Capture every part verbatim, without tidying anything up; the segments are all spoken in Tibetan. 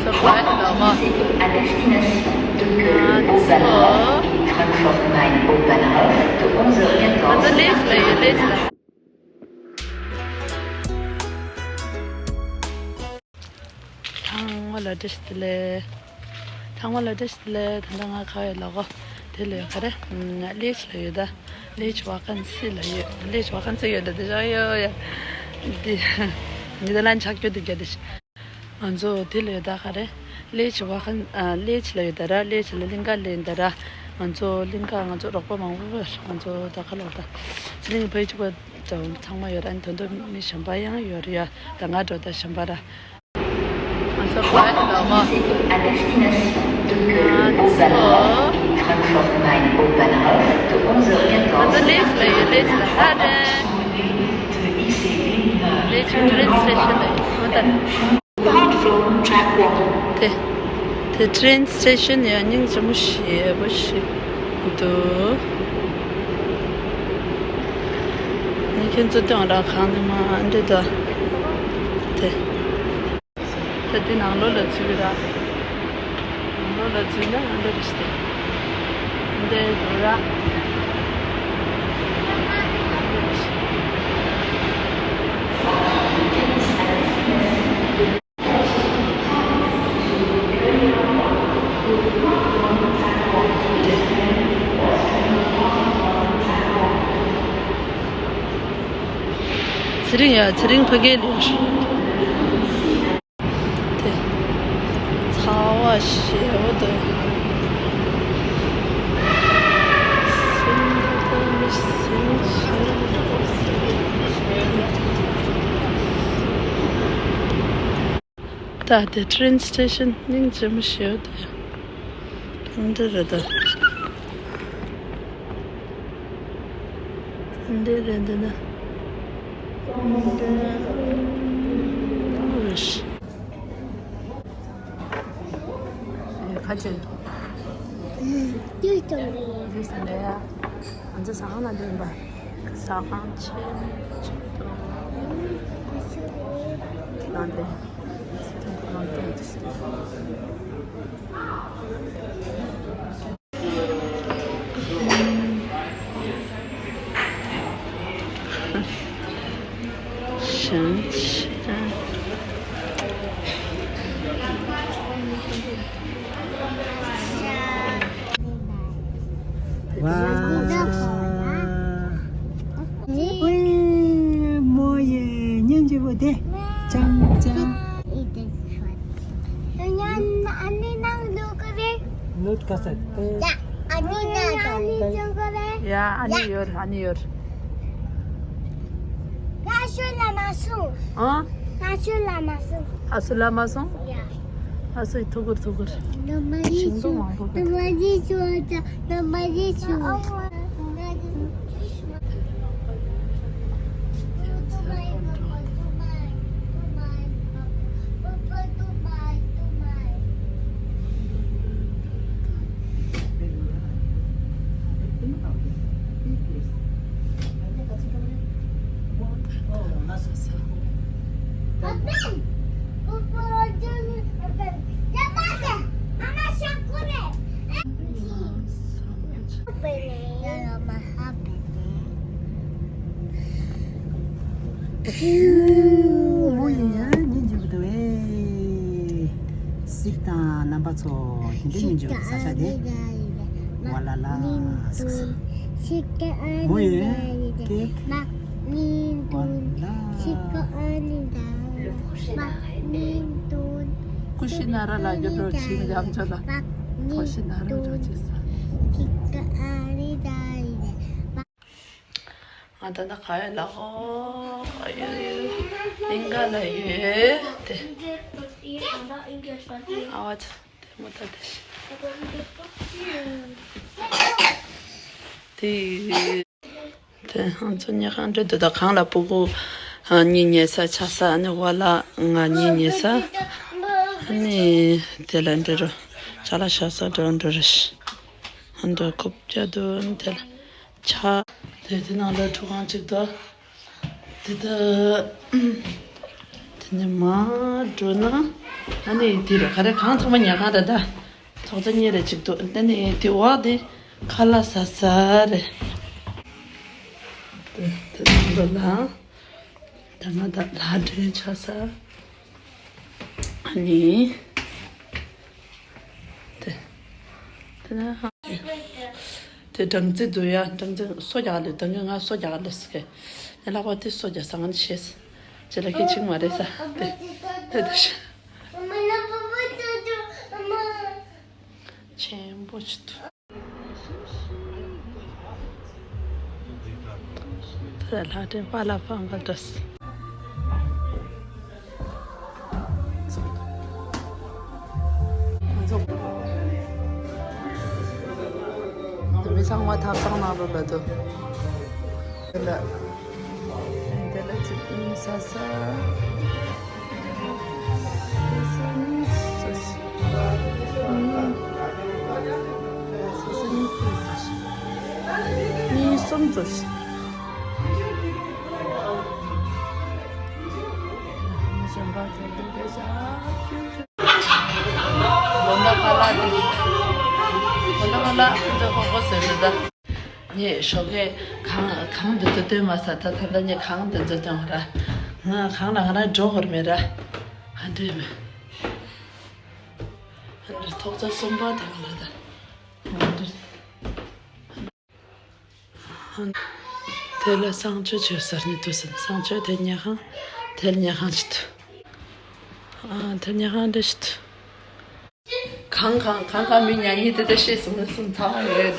Au Bahnhof Hauptbahnhof de onze heures quatorze. ཚང་མ་ལ་བཀྲ་ཤིས་བདེ་ལེགས། ཚང་མ་ལ་བཀྲ་ཤིས་བདེ་ལེགས། ད་ལྟ་ང་ག་བའི་ལ་གོ་དེ་ལ་ཡོད་ག་རེ། ལེ་ཆི་ལ་ཡོད་ད། ལེ་ཆི་ཝ་ཀན་སི་ལ་ཡོད། ལེ་ཆི་ཝ་ཀན་སི་ཡོད་ད། དེ་ཞག་ཡོད་ཡ། དེ་ཉི་ཟེར་ལན་ཆགས་རྒྱུ་དེ་རྒྱ་དེ་ཤི། ང་ཚོ་དེ་ལ་ཡོད་ད་ག་རེ། ལེ་ཆི་ཝ་ཀན་ལེ་ཆི་ལ་ཡོད་ད་ར། ལེ་ཆི་ལ་གླིང་ག་ལེན་ད་ར། ང་ཚོ་གླིང་ག་ང་ཚོ་རོགས་པ་མང་པོ་ང་ཚོ་ད་ག་ལོག་ད། ཚེ་རིང་ཕ་ཡི་ཆུ་བ་ཚང་མ་ཡོད་ར། ཨ་ནི་དོན་དུ་མི་གཞན་པ་ཡང་ཡོད་རེད་ཡ། ད་ང་འགྲོ་ད་གཞན་པ་ར། ང་ཚོ་ག་ལ་མ། ང་ཚོ་ལེ་ཆི་ལ་ཡོད། ལེ་ཆི་ལ་ཧ་རེ། ལེ་ཆི་ཊེ་རེན་སི་ཊེ་ཤན་ལ་ཡོད། ད་Platform track one. དེ་དེ་ཊེ་རེན་སི་ཊེ་ཤན་ཡང་སྙིང་རྗེ་མོ་ཞེ་པོ་ཞིག་འདུག་ངས་ཁྱོད་ཚོ་སྟོན་ར། གང་དེ་མ་འདྲེ་ད། དེ་ད་དེ་ནང་ལོགས་ལ་འཛུལ་ར། ནང་ལོགས་ལ་འཛུལ་ན་འདྲེ་རེ་སྟེ། འདྲེ་འགྲོ་ར། ཚེ་རིང་ཡ། ཚེ་རིང་ཕ་གིར་ལུས། དེ་ཚ་བ་ཞེ་པོ་འདུག་ད་དེ་ཊེ་རེན་སི་ཊེ་ཤན་སྙིང་རྗེ་མོ་ཞེ་པོ་འདུག་འདི་རེད་ད། འདི་རེད་འདི་ན། འདི་རེད། ཁ་ཆེ། ཏུས་ཀྱང་རེད། ང་ཚོ་ཟ་ཁང་ལ་འདོན་པ། ཟ་ཁང་ཆེན་ཆེན་པོ་ནང་དེ། ནང་དེ། ཝ། ཨེ། མོ་ཡེ་སྙིང་རྗེ་པོ་དེ། ཅང་ཅང་། ཨ་ནི་ནང་འགྲོ་གི་རེད། ནུད་ག་ས་ཏེ། ཡ། ཨ་ནི་ནང་འགྲོ་གི་རེད། ཡ། ཨ་ནི་ཡོད། ཨ་ནི་ཡོད། ང་ཤོད་ལ་མ་སོང་། ཨ། ང་ཤོད་ལ་མ་སོང་། ཨ་སུ་ལ་མ་སོང་། ཡ། ཨ་སུ་ཐུག་གུར་ཐུག་གུར། ཤིང་སྡོང་མང་པོ་གི། མོ་ཡིན་ཡང་ཉིན་རྒྱུག་འདུག་ཨེ། སིག་དང་རྣམ་པ་ཚོ་དེ་འདྲ་ཉིན་རྒྱུག་ས་ཆ་དེ། ཝ་ལ་ལ། མོ་ཡིན་ཀེག་ཝ་ལ། ཀུ་ཤི་ན་ར་ལ་རྒྱུ་འགྲོ་ཆི་ནི་ཡམ་ཆོ་ལ། ཀུ་ཤི་ན་ར་འགྲོ་ཆི་ས། ང་ད་ལྟ་ག་ཡོད་ལ། ཨོ། ག་ཡོད་ཡོད། གླིང་ག་ལ་ཡོད་དེ། ཨ་བ་ཚ་དེ་མོ་ད་དེ་ཤི། དེ། དེ་ང་ཚོ་ཉལ་ཁང་འདྲ་འདུག་ད་གང་ལ་སྤུ་གུ་གཉིས་ཉལ་ས་ཆགས་ས། ཨ་ནི་ཝ་ལ་ང་གཉིས་ཉལ་ས། ཨ་ནི་དེ་ལ་འདྲ་རོ། ཅ་ལག་བཞག་ས་འདྲ་འདྲ་རེད། ཨ་འདྲ་ཁོབ་རྒྱ་འདུག་དེ་ལ། ཆ། དེ་དེ་ནང་ལ་ཁྲུས་ཁང་གཅིག་དང་། དེ་ད། དེ་ ནི་མ་འགྲོ་ན། ཨ་ནི་དེ་རེད། ག་རེ་གང་ཚང་མ་ཉལ་ཁང་རེད་ད། ཐོག་ཚ་གཉིས་རེ་གཅིག་འདུག་ཨ་ནི་དེ་འོག་དེ་ཁ་ལག་ཟ་ས་རེད། དེ་དེ་ཚང་མ་ལ། ད་ང་ད་ལ་འདྲེན་ཆ་ས། ཨ་ནི། དེ། དེ་ན། དེ་སྦྲང་རྩི་འདུག་ཡ། སྦྲང་རྩི་སོ་རྒྱག་ལེ། ད་གིན་ང་སོ་རྒྱག་ལེ་ཟེར་གི། ངས་ལྷག་པར་དེ་སོ་རྒྱག་ས་ང་ནི་ཤེས། ཅི་ལ་ཁེ་ཆིག་མ་རེད་ས། དེ། དེ་དེ་ཤ། ཆེན་པོ་ཆི་འདུག་ད་ལྷ་འདྲེ་པ་ལ་ཕམ་པ་འདྲ། མི་ཚང་མ་ཐབ་ཚང་ནང་ལོགས་ལ་འདུག་དེ་ལ། དེ་ལ་ཅིག་ཨུམ་ས་ས། ས་ས་གཉིས་སུ་ཞིག་ས་ས་གཉིས་སུ་ཞིག་གཉིས་གསུམ་སུ་ཞིག་གཞན་པ་ཚོ་འདུག་དེ་ས། དགོན་པ་ཁ་ལག་དེ། དགོན་པ་ཁ་ལག་ཁོ་ཚོ་ཁོ་ཁོ་ཟེར་འདུག་ད། ངས་ཞོགས་ཀས་གང་གང་འདི་ཚོ་སྟོན་མ་ས། ད་ད་ལྟ་ངས་གང་འདི་ཚོ་སྟོན་ར། ང་གང་ལ་ང་རང་འགྲོ་དགོས་མེད་ར། ཨ་འདྲེ་མེད། ཨ་འདྲེ་ཐོག་ཚ་གསུམ་པ་དང་ལ་ད། ཨ་འདྲེ། དེ་ལ་གསང་སྤྱོད་བྱེད་ས་ནི་འདུག་ཟེར། གསང་སྤྱོད་དེ་ཉལ་ཁང་། དེ་ཉལ་ཁང་ཞིག་འདུག་ཨ་དེ་ཉལ་ཁང་འདྲ་ཞིག་འདུག་གང་གང་གང་གང་མི་ཉལ་ཉལ་དེ་ད་ཤེས་སོང་ན་སོང་། ཚ་བ་ཡོད།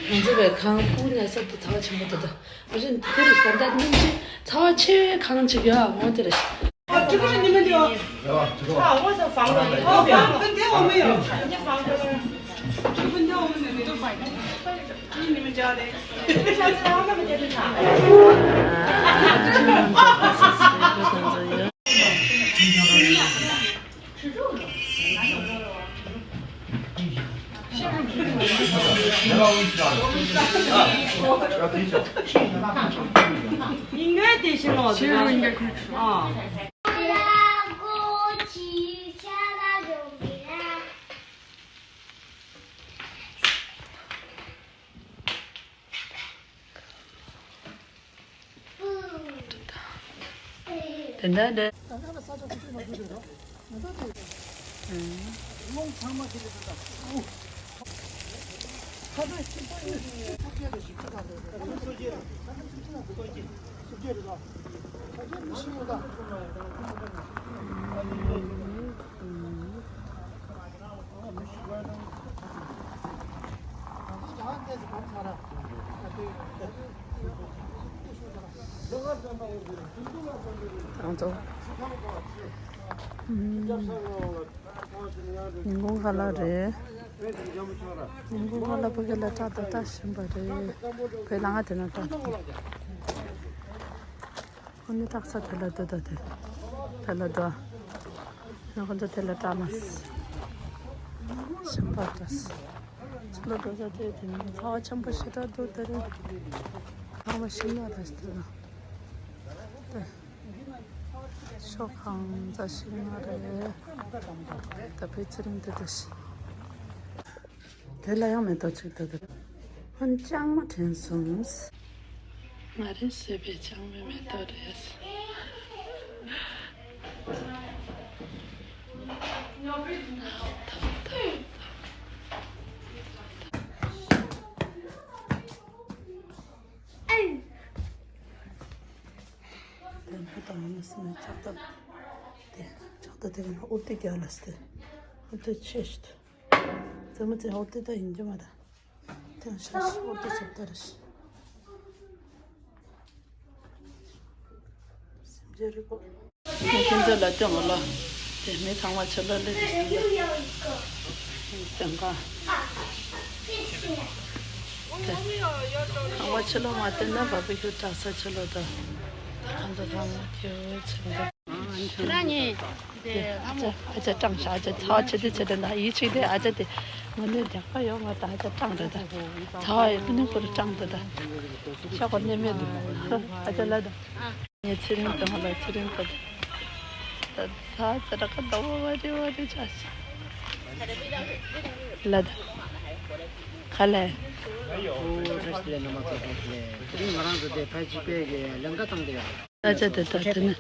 ང་ཚོ་བའི་ཁང་སྤུ་ཉལ་ས་དེ་ཚ་བ་ཆེན་པོ་དེ་ད། ཨ་རིན་དེ་རེད། ད་ལྟ་སྣུམ་ཆེ་ཚ་བ་ཆེ་བའི་ཁང་ཅིག་ཡོད། འོ་དེ་རེད། 아, 주부님, 주부님, 주부님. 아, 어서 방금. 어, 방금 내 오면. 이제 방금. 주부님 오면 내. 你们家的。 应该得行了，这个应该可以吃。啊。 དེ་འདྲ་འདྲ། ང་ཚོ། ཉིན་གུང་ཁ་ལག་རེད། ཉིན་གུང་ཁ་ལག་ཕ་གི་ལ་སྐྲག་ཏུ་ལྟ་བཞིན་པ་རེད། བོད་ལ་ང་དེ་ན་སྐྲག་ཏུ། ཁོ་ནི་སྐྲག་ས་དེ་ལ་འདུག་ད་དེ། དེ་ལ་འགྲོ། ང་ཁོ་ཚོ་དེ་ལ་སྐྲག་མ་སོང་། ཞིམ་པ་འདྲ། ཕྱི་ལ་འགྲོ་ས་དེ་དེ་ནི་ཚ་བ་ཆེན་པོ་ཞེ་དྲག་འདུག་ད་རེད། ཚང་མ་ཤིང་ནགས་རེད་ཟེར་ན། དེ། ཤོག་ཁང་རྩ་ཤིང་ནགས་རེད། ད་བོད་ཚེ་རིང་དེ་དེ་ཤི། དེ་ལ་ཡང་མེ་ཏོག་གཅིག་ད་དེ། ཨ་ནི་ལྕང་མ་དྲན་སོང་། ང་རེ་བཟོས་པའི་ལྕང་མའི་མེ་ཏོག་རེད། དེ་ཕུ་དང་ནི་སི་ནི་ཕྱག་ཏ། དེ་ཕྱག་ཏ་དེ་ག་ནི་ཨོ་ཏི་རྒྱ་ལ་སྟེ། ཨོ་ཏི་ཆེ་ཤི་ཏུ། ཙེ་མོ་ཙེ་ཨོ་ཏི་ད་ཡིན་རྒྱུ་མ་ད། དེ་ཤ་ཤི་ཨོ་ཏི་སོབ་ཏ་ར་ཤི། སེམས་ཅན་རིག་པ། ཁྱེད་ཚོ་ལ་སྟོན་འོ་ལོ། དེ་མི་ཚང་མ་ཕྱི་ལོགས་སླེབས་ཏེ་སྟོན་ག། དེ་ཚང་མ་ཕྱི་ལོགས་མ་སྟོན་ན་བ་བི་ཁྱུ་གྲགས་ས་ཕྱི་ལོགས་དང་། ཁྱེད་ཚོ་ཚང་མ་ཁྱེད་ཚོ་ཕྱི་ལོགས། ཁྱེད་རང་གཉིས། དེ་ཨ་ཅག་ཨ་ཅག་སྐྲངས་ཤག་ཨ་ཅག་ཚ་བ་ཆེ་དེ་ཆེ་དེ་འདྲ་ཡིད་ཆེས་དེ་ཨ་ཅག་དེ་ངོ་ནས་རྒྱགས་པ་ཡོད་མ་ད། ཨ་ཅག་སྐྲངས་རེད་ད། ཚ་བ་ཡོད་ནི་ཁོ་རང་སྐྲངས་འདུག་ད། ཤ་ཁོ་ནས་མེད་འདུག་ཨ་ཅག་ལ་ད། ངས་ཚེ་རིང་དང་ལ་ཚེ་རིང་དང་། ད་ཚ་ཚ་ར་ཁ་ད་བ་བ་རེ་བ་རེ་ཆ་ཤ། ལ་ད། ཁ་ལ། ཨོ་རེས་ལེ་ན་མ་ཚོ་རེས་ལེ། དེ་རིང་ང་རང་ཚོ་དེ་ཕལ་ཆེར་པས་གི་ལམ་ཀ་བཏང་དེ་ཡོད། ཨ་ཅག་དེ་ད་དེ་ནི་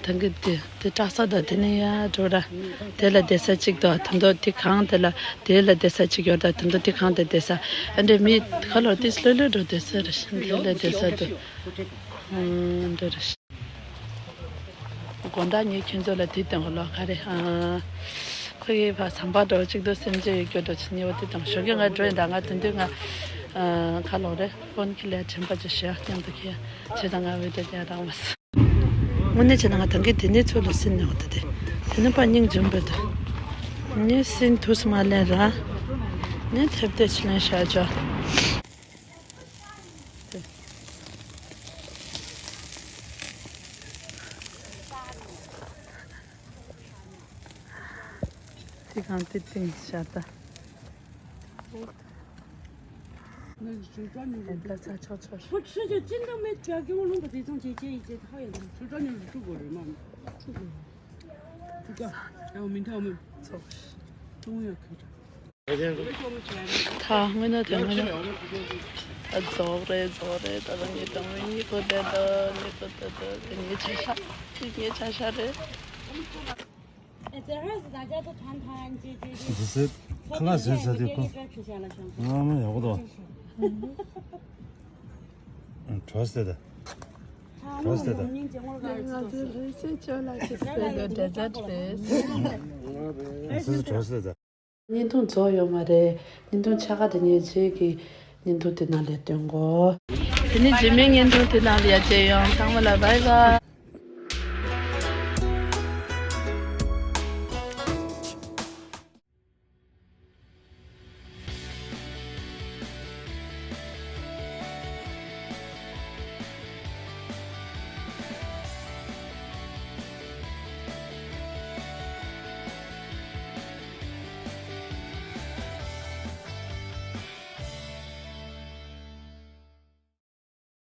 ཐང་གི་དེ་དེ་བཀྲ་ས་ད་དེ་ནི་ཡ་འགྲོ་ར། དེ་ལ་བསྡད་ས་གཅིག་དང་ཐང་ཐོག་དེ་གང་དེ་ལ་དེ་ལ་བསྡད་ས་གཅིག་ཡོད་ད་ཐང་ཐོག་དེ་གང་དེ་བསྡད་ས། ཨ་འདྲེ་མི་ཁ་ལོ་དེ་ལྷོད་ལྷོད་འགྲོ་བསྡད་ས་རེད། དེ་ལ་བསྡད་ས་དུ་འགྲོ་རེད། དགོང་དག་ངས་ཁྱོད་ཚོ་ལ་དེ་སྟོན་གོ་ལོ་ག་རེ། ཨ། ཁོ་ཡི་ཕ་ཟམ་པ་འགྲོ་གཅིག་ཏུ་སེམས་ཅན་ཡོད་སྐྱོ་འགྲོ་ཆེ་ཉེ་བ་དེ་དང་ཞོགས་ཀྱི་ང་འགྲོ་ཡིན་ད་ང་དེ་དུས་ང་། ཨ། ཁ་ལོག་རེད་ཕོན་ཁི་ལས་དྲན་པ་ཅི་ཞེ་མཉམ་དུ་ཁྱེད་ཆེ་ད་ང་བོད་དེ་ཡང་རང་བ་སི། དངོས་གནས་བྱས་ན་ང་ད་གིན་དེ་ནས་ཚུར་ལ་སིན་ནས་འོ་ད་དེ་དེ་ནས་ཕ་སྙིང་རྗེ་འབོད་དུ། ངས་སིན་དུས་སུ་མ་ལེན་ར། ངས་ཐེབས་ཏེ་ཕྱི་ལན་བཞག་ཆོག་དེ་གང་དེ་ཏིང་ཤ་ད། ད་ཚ་ཆོག་ཆོག 我吃着真的没吃，给我弄个这种姐姐一姐，讨厌的。 ཚོ་ད་ཉོ་ཚུགས་དགོས་རེད་མ། ཚུགས་དགོས། ཚུགས་ཀ་ཡང་མི་འཐུང་མི་ཚོགས། ཀྲུང་ཡ་ཁུལ། ད་དངོས་གནས་དེ་དངོས་གནས། ཨ་རྫོགས་རེད་རྫོགས་རེད། ད་ལོ་ངས་དང་མོ་གཉིས་པོ་བསྡད་དོ་གཉིས་པོ་བསྡད་དོ་དེ་ངའི་ཆ་ཤ། དེ་ངའི་ཆ་ཤ་རེད། ཁ་ལག་ཟས་ཟ་དུས་ཁོ། ང་མ་ཡག་པོ་འདུག་གྲོ་སེ་ད། གྲོ་སེ་ད། ང་ཚོའི་ལྷ་སའི་ཅོ་ལགས་ཀྱི་སྲས་དང་འབྲེལ་ཟླ་བྲལ། ང་ཚོའི་གྲོ་སེ་ད། བརྙན་ཐུང་རྫོགས་ཡོད་མ་རེད། བརྙན་ཐུང་ཆ་ག་དེ་ཉེ་རྗེས་ཀྱི་བརྙན་ཐུང་དེ་ནང་ལ་སྟོན་གོ། དེ་ནི་རྗེས་མའི་བརྙན་ཐུང་དེ་ནང་ལ་ཡར་མཇལ་ཡོང་། ཚང་མ་ལ་བྷའི་བྷའི།